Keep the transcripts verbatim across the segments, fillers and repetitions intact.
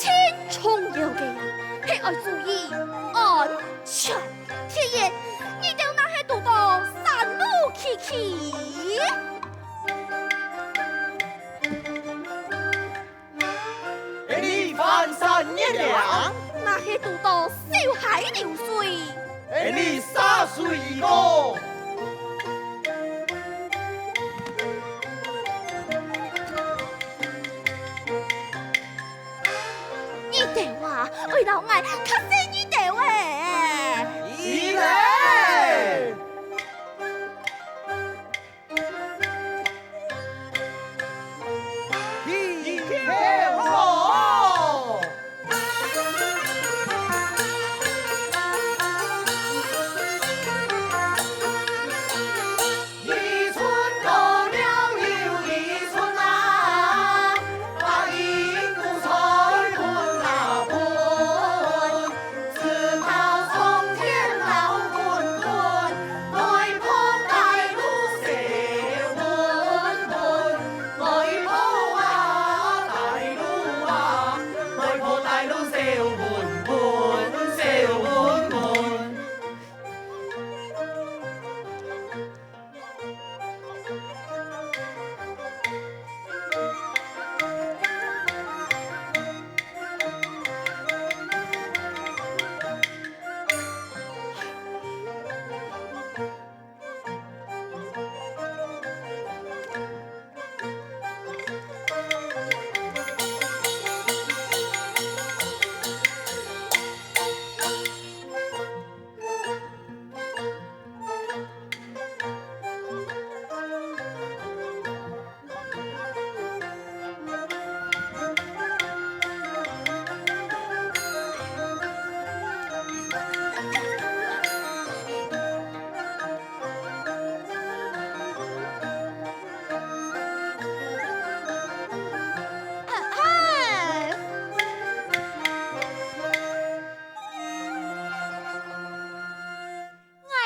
盡重要个啊，係愛注意安全。天然，你兜若係堵到山路崎崎，𠊎俚翻山越嶺，若係堵到小溪流水，𠊎俚沙水而過。 你兜啊，愛摎𠊎較細義兜仔。係咧。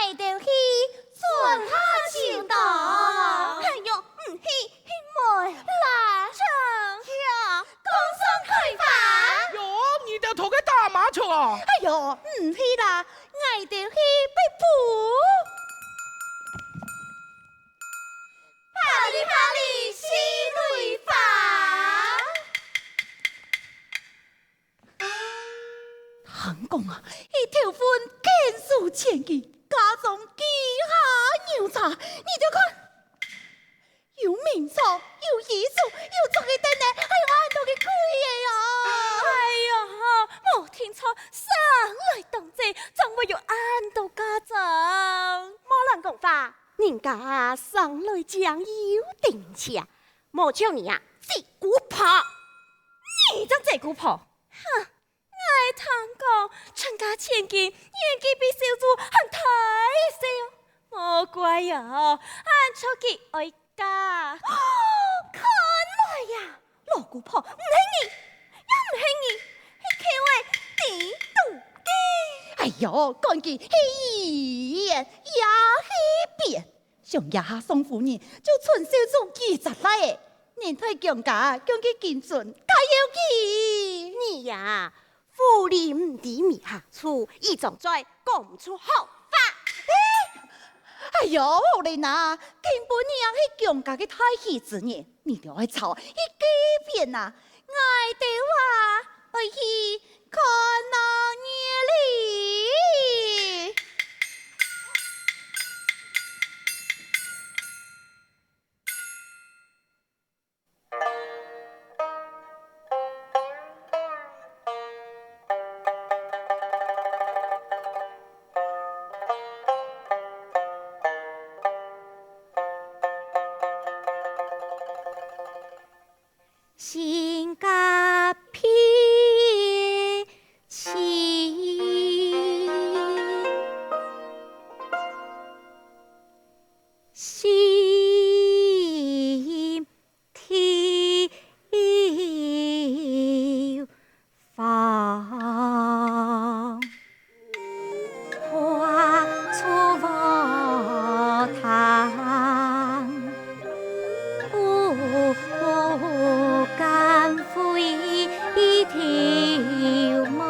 𠊎兜去，轉下就到。哎喲，毋去，去毋會。啦，請。請，工商開飯。喲，你兜討該打麻雀啊？哎喲，毋去啦，𠊎兜去買布。啪哩啪哩，四蕊花。 聽講啊，佢頭份見樹千金，家中幾下牛車，你兜看，有名車，有衣櫥，有著个凳仔，還有恁多个櫃仔啊！哎呀，無聽錯，生來當濟，正會有恁多嫁妝。莫亂講話，人家生來正有丁錢，無像你啊，濟姑婆。你正濟姑婆！哼， 𠊎聽講，全家千金，年紀比小豬還大一歲哦。莫怪哦，恁著急愛嫁。看來呀，老姑婆毋係你，也毋係你，係佢个底肚个。哎喲，管佢係一言也係一遍。 想這下宋夫人就伸手捉佢隻倈仔，人在強家，強佢緊準，加油佢！你呀，狐狸毋知尾下粗，一張嘴講毋出好話。哎喲，好咧哪，今晡日係強家个大喜之日，你兜愛吵去該片哪， 𠊎兜啊，愛去看鬧熱哩。心肝脾气，心跳 放。花出荷塘，不敢回头望。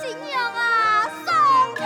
新娘啊，上轎了！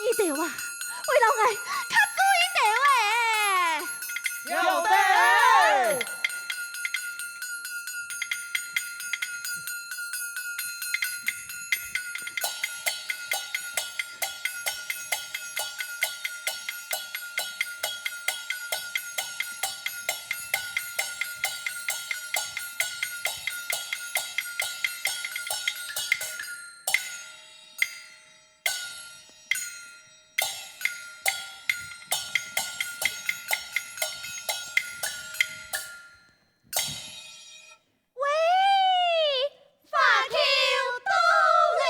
你兜啊，為了𠊎較做一兜仔！曉得！ 喂，花裘到哩！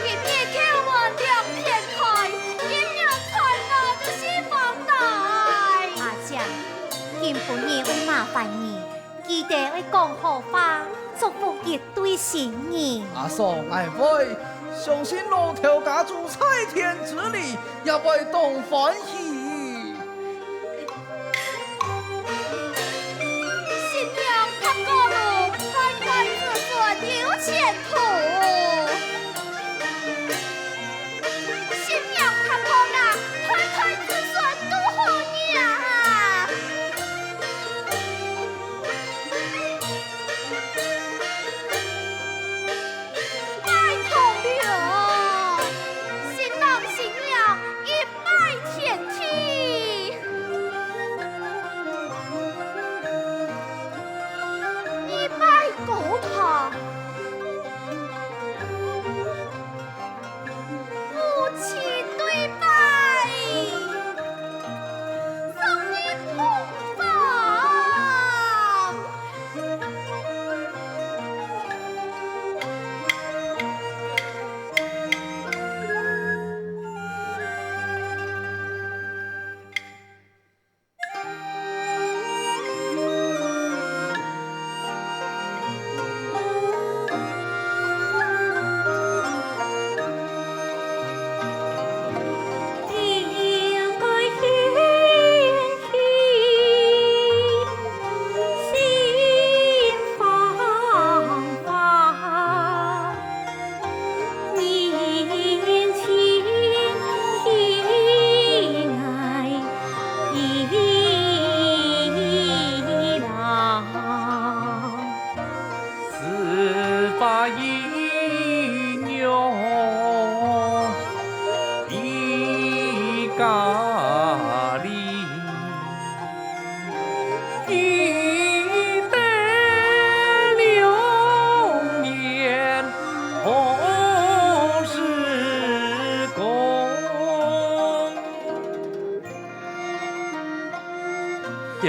今日轎門兩片開，今日傳啊就係橫帶。阿姐，今晡日會麻煩你，記得愛講好話，祝福一對新人。阿嫂，𠊎會，相信老頭家主在天之靈，也會當歡喜。 新娘踏過路，判官子孫有前途。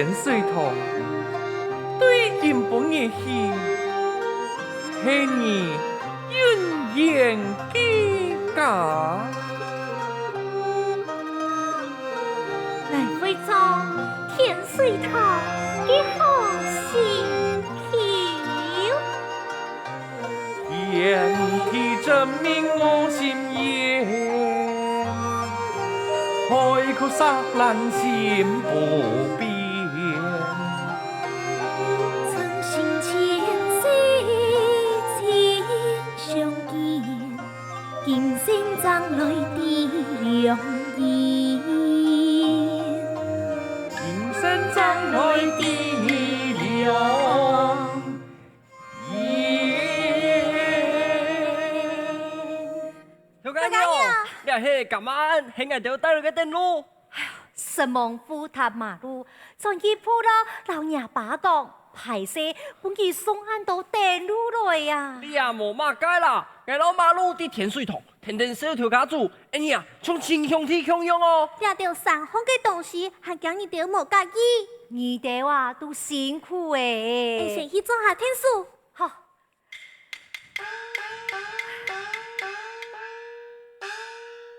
天水堂，對今晡日起，係你永遠个家。來回唱天水堂个好心臼。 天地真明我心眼，海枯石爛心不變。誠心前世情相見，今生正來知良緣。今生正來知良 頭家娘，頭家娘，這係今暗係𠊎兜帶來个等路。承蒙扶搭馬路，轉去鋪頭摎若爸講，歹勢分佢送恁多等路來啊。這無麼个啦，𠊎摎馬路在天水堂，天天笑頭家煮，恁樣啊，像親兄弟共樣哦。這兜生活个東西，還驚你兜無佮意？你兜啊，都辛苦欸。𠊎先去做下𢯭手。好。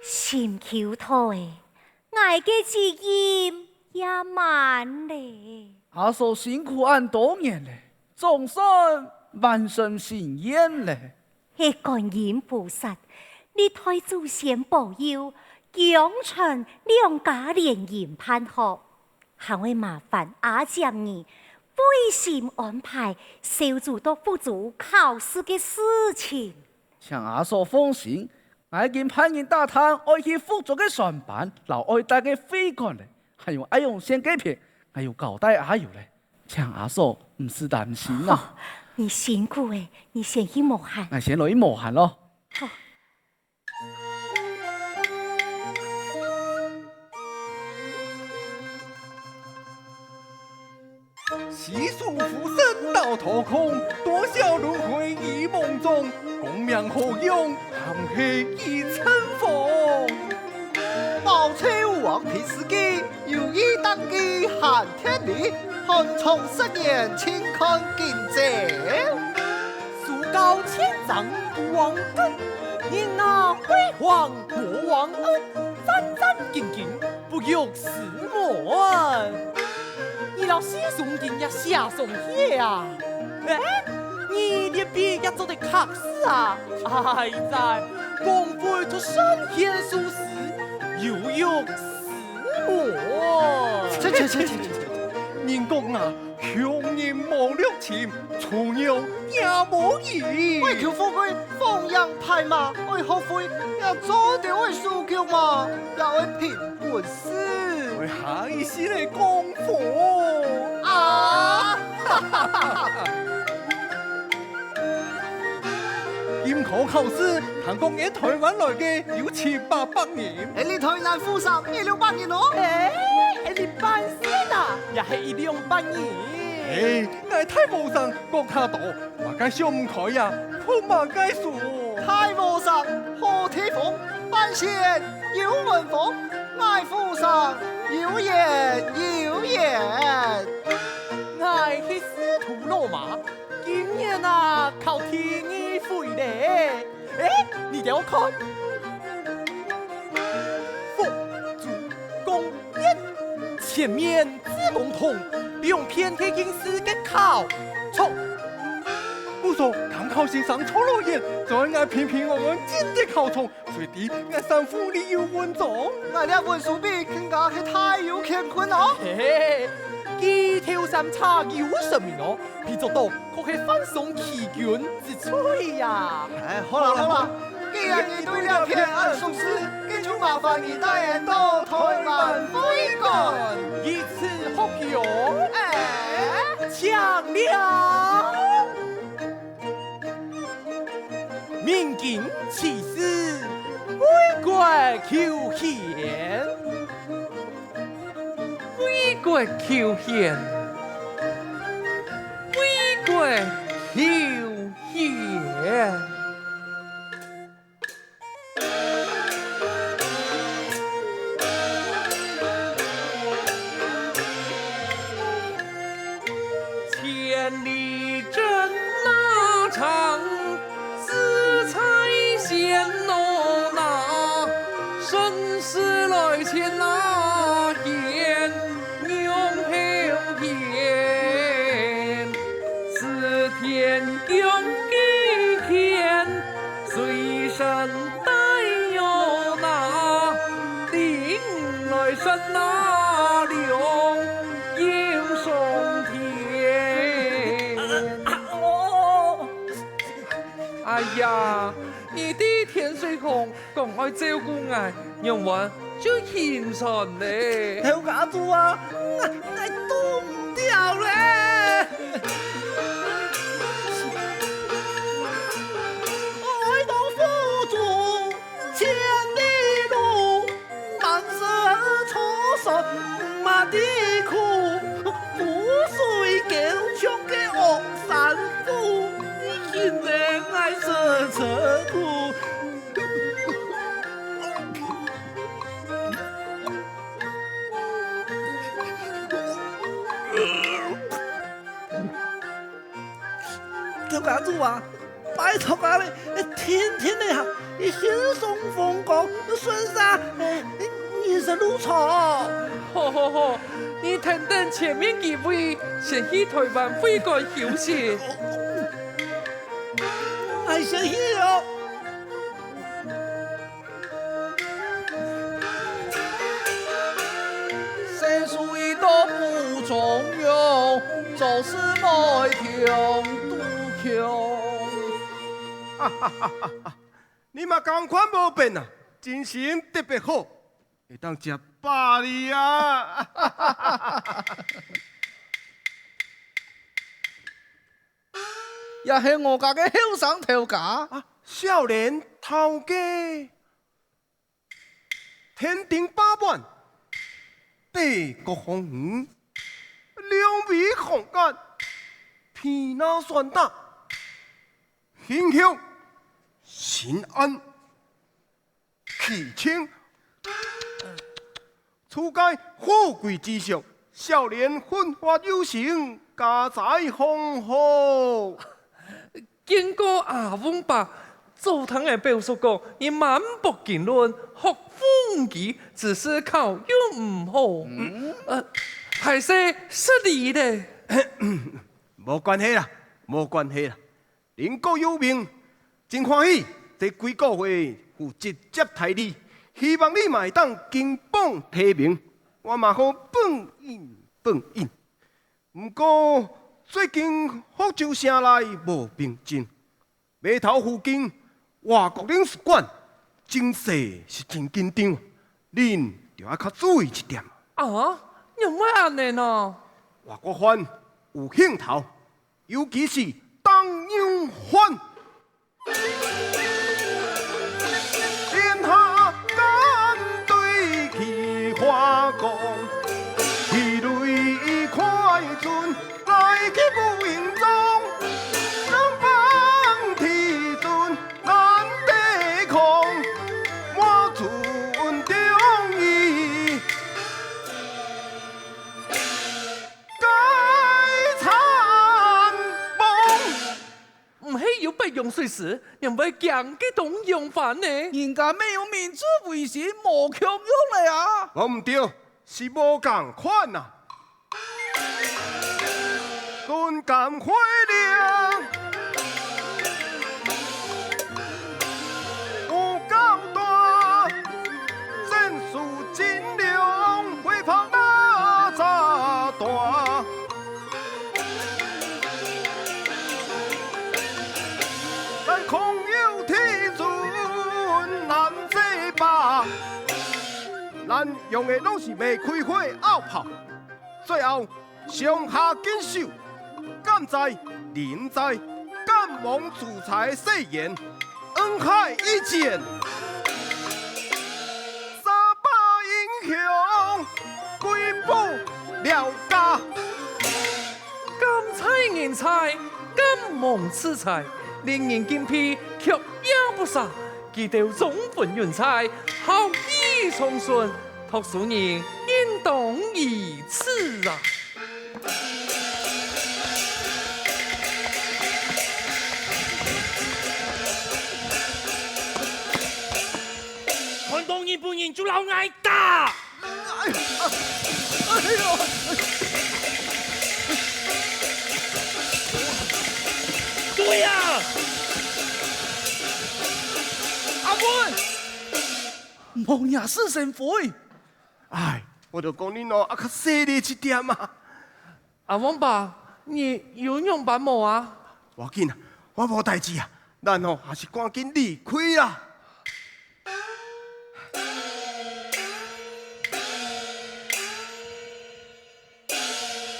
心臼頭欸，𠊎个指音也慢咧。阿嫂辛苦恁多年咧，總算完成心願咧。係觀音菩薩，歷代祖先保佑，恭請兩家聯姻辦好。 還愛麻煩阿姊你費心安排小組到福州考試个事情。請阿嫂放心，𠊎已經派人打探愛去福州个船班摎愛戴个會館咧，還有愛用線个片，𠊎有交代阿友咧，請阿嫂毋使擔心啊。好，你辛苦欸，你先去無閒。𠊎先來去無閒咯。好。 西窗戶深到頭空，多少輪迴於夢中，功名何用，還係一陣風。包青天王平時機，有意登基還天理，寒窗十年，請看今朝。 樹高千丈不枉高，人矮威橫無王安，戰戰兢兢不入師門。你摎師兄今也寫上去啊？欸，你這筆也做得客事啊？哎呀，光輝出身賢書士，有辱 師門。切切切切切切！人講啊，窮人無六親，豬肉也無義。為求富貴，逢迎拍馬，愛學費，也做得愛手腳嘛，也愛憑本事。愛下一世來講佛。啊！ 今科考試，聽講𠊎台灣來个有七八百人。𠊎這台南府城一兩百人哦。欸，𠊎這半仙啊，也係一兩百人。欸，𠊎大和尚講較多，麼个想毋開呀，讀麼个書？大和尚好地方，半仙有文風，𠊎府城有緣有緣。𠊎係司徒老馬， 今年啊，考第二回咧。欸，你兜看，福州工業，前面紫公堂，兩片係應試个考場。故所監考先生坐落遠，總愛𠊎平平安安進得考場， 誰知𠊎衫褲裡有蚊帳。𠊎這文書筆更加係大有乾坤哦。嘿嘿，佢頭三冊有說明哦，比作到確係犯上欺君之罪呀。哎，好啦好啦，既然你對這片恁熟識，該就麻煩你帶𠊎到台灣會館。以此學友，哎，請了。 鳴金起事，為國求賢。為國求賢，為國求賢。人带哟那，领来山那凉阴松田。啊，哦。哎呀，你在天水巷讲爱照顾𠊎，仰般就行善咧？头家主啊，𠊎，𠊎做毋了咧！ 千里路，跋涉初雪，馬蹄苦，苦水溝長个岳山虎，你竟然愛食食苦。 頭家主啊，拜託啊你，聽聽你啊，你輕鬆風光，順續，欸，你是路錯。好好好，你跈等前面幾位，先去臺灣會館休息。𠊎先去哦。 細樹一到湖中央，做事來停肚窮。你嘛仝款無變啊，精神特別好，會當食百里啊！也係我家个後生頭家。啊，少年頭家。 天庭八萬，地國風雨，兩位皇官，避難宣達，幸福、心安、祈清。處在富貴之上，少年奮發有成，家財豐厚。 見過阿翁伯，早聽𠊎表叔講，你滿腹經綸，學富五車，只是考又毋好。嗯？呃，敗勢失禮咧。無關係啦，無關係啦。人各有命，真歡喜，在貴國會負責接待你，希望你嘛會當金榜題名，我嘛好報應報應。 毋過，最近福州城內無平靜，碼頭附近外國領事館情勢是真緊張，恁著愛較注意一點。啊，仰會恁呢呢？外國犯有興頭，尤其是東洋犯。 天下敢對其華光，其雷快準來去無影蹤，能防地準難抵抗，莫準中意該殘暴。 毋係有八樣水師，仰會驚該東洋犯呢？人家乜有明治維新，無共樣了啊！無毋著，是無仝款啊！準敢會了，有夠大，戰術精良，會跑哪扎大。 但空有天準，難制霸。咱用个攏是未開火个拗炮，最後上下緊手，敢在人在，敢罔自在誓言，恩海一戰，三百英雄，歸保了家。 敢在人在，敢罔自在，令人敬佩，卻也不捨。佢兜忠魂永在，孝義長存，讀書人應當如此啊！看到日本人就摎𠊎打！ 哎呀，哎呦！對啊！無惹是生非。唉，𠊎就講你哦，啊較細膩一點啊。阿旺伯，你有仰般無啊？無要緊啊，𠊎無代誌啊，咱哦還是趕緊離開啦。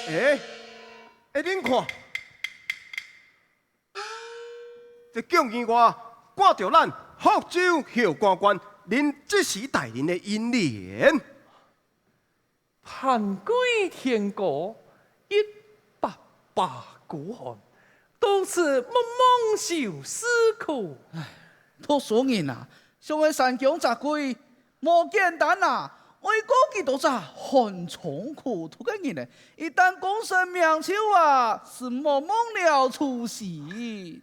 欸，欸，恁看， 這蔣員外掛著咱福州侯官官臨即時大人个楹聯。「盼歸天高，一百把孤寒，到此莫忘愁思苦。」唉，讀書人啊，想愛三江摘桂， 無簡單啊！愛過幾多隻寒窗苦讀个人呢，一旦功成名就啊，就莫忘了初心。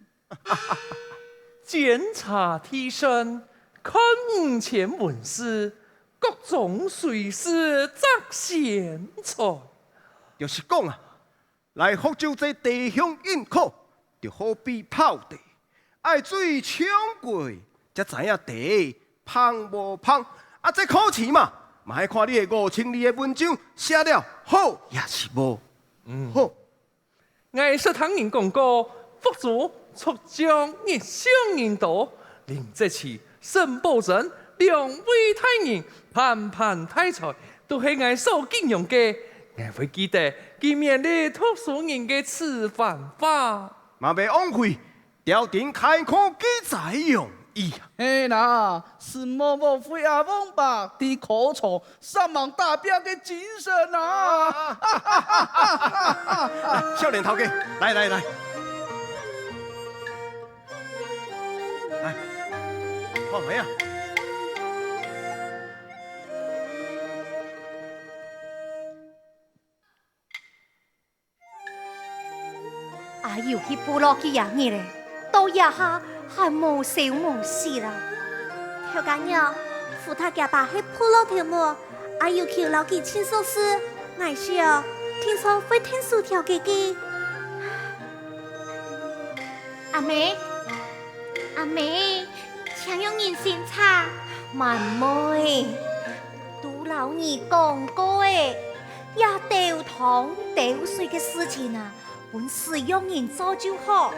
「煎茶遞信，看五千文字，各種水師摘仙菜。」就是講啊， 來福州做地方人客，就好比泡茶，愛水沖過，才知影茶芳無芳。啊這考試嘛，嘛愛看你个五千字个文章寫了好也是無。嗯。好。「𠊎識聽人講過，福州、浙江、寧夏人多，林則徐、沈葆楨兩位大人，盤盤大才，都係𠊎所敬仰个。𠊎會記得佢勉勵讀書人个示範話。」嘛毋枉費，吊燈開課記載用意啊！係啦，承蒙無悔阿旺伯在課堂煞猛打拚个精神啊！少年頭家，來來來。 來，好，來啊！阿友去部落幾下日了，到這下還無消無息啊！頭家娘，福達厥爸係部落頭目，阿友舅摎佢盡熟事，𠊎想，定著會𢯭手調解个。 阿姆，阿姆，請用人參茶。滿妹，都摎你講過了，這兜湯兜水个事情啊，分使用人做就好。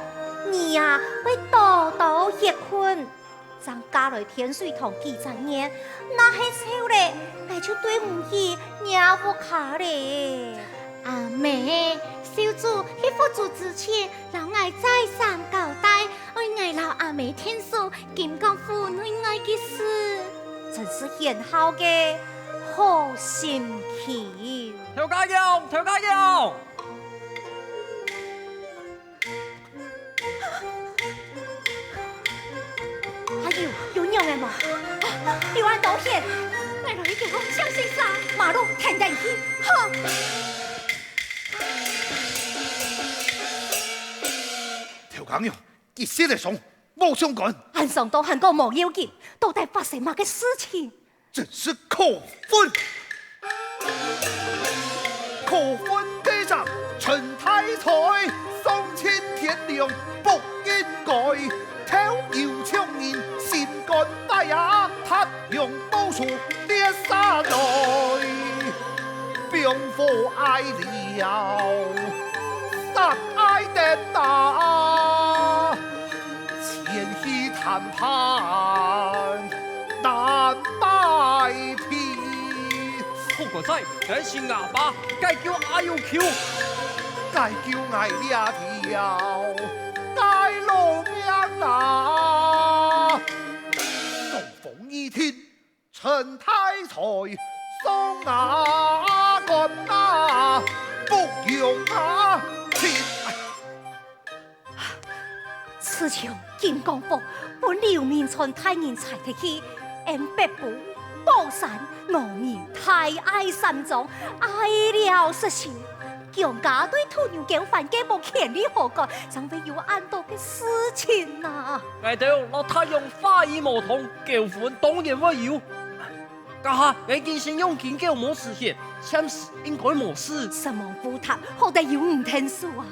你啊，愛多多歇睏。 正嫁來天水堂幾隻月，若係臭了，𠊎就對毋起若屋下了。阿姆，秀珠去福州之前，摎𠊎再三交代，愛𠊎摎阿姆𢯭手金廣府內外个事。真是賢孝个好心臼。頭家娘，頭家娘！ 阿友，有仰仔無？啊，流恁多血！𠊎來去叫風向先生。馬路跈等去。好。頭家娘，佢受了傷，無相干。恁傷到還講無要緊，到底發生麼个事情？ 真是可恨！可恨該隻陳太才，喪盡天良不應該，偷油搶人心肝歹啊，他用寶樹跌下來，放火挨了，殺挨等啊！ 前去談判難擺平。好个哉，𠊎係吾爸，解救阿友舅。解救𠊎這條街老命啊！東風已停， 陳太才，送啊官啊，不容啊停。自從金廣福分劉銘傳大人裁忒去，俺北埔、寶山、羅源大礙三莊，哀了失收。 強加對土牛狗犯个無權利好管，正會有恁多个事情啊！𠊎兜摎太陽化雨無通，狗糞當然會有。這下𠊎緊先用金狗毛止血，暫時應該無事。承蒙福達，好得有你𢯭手啊！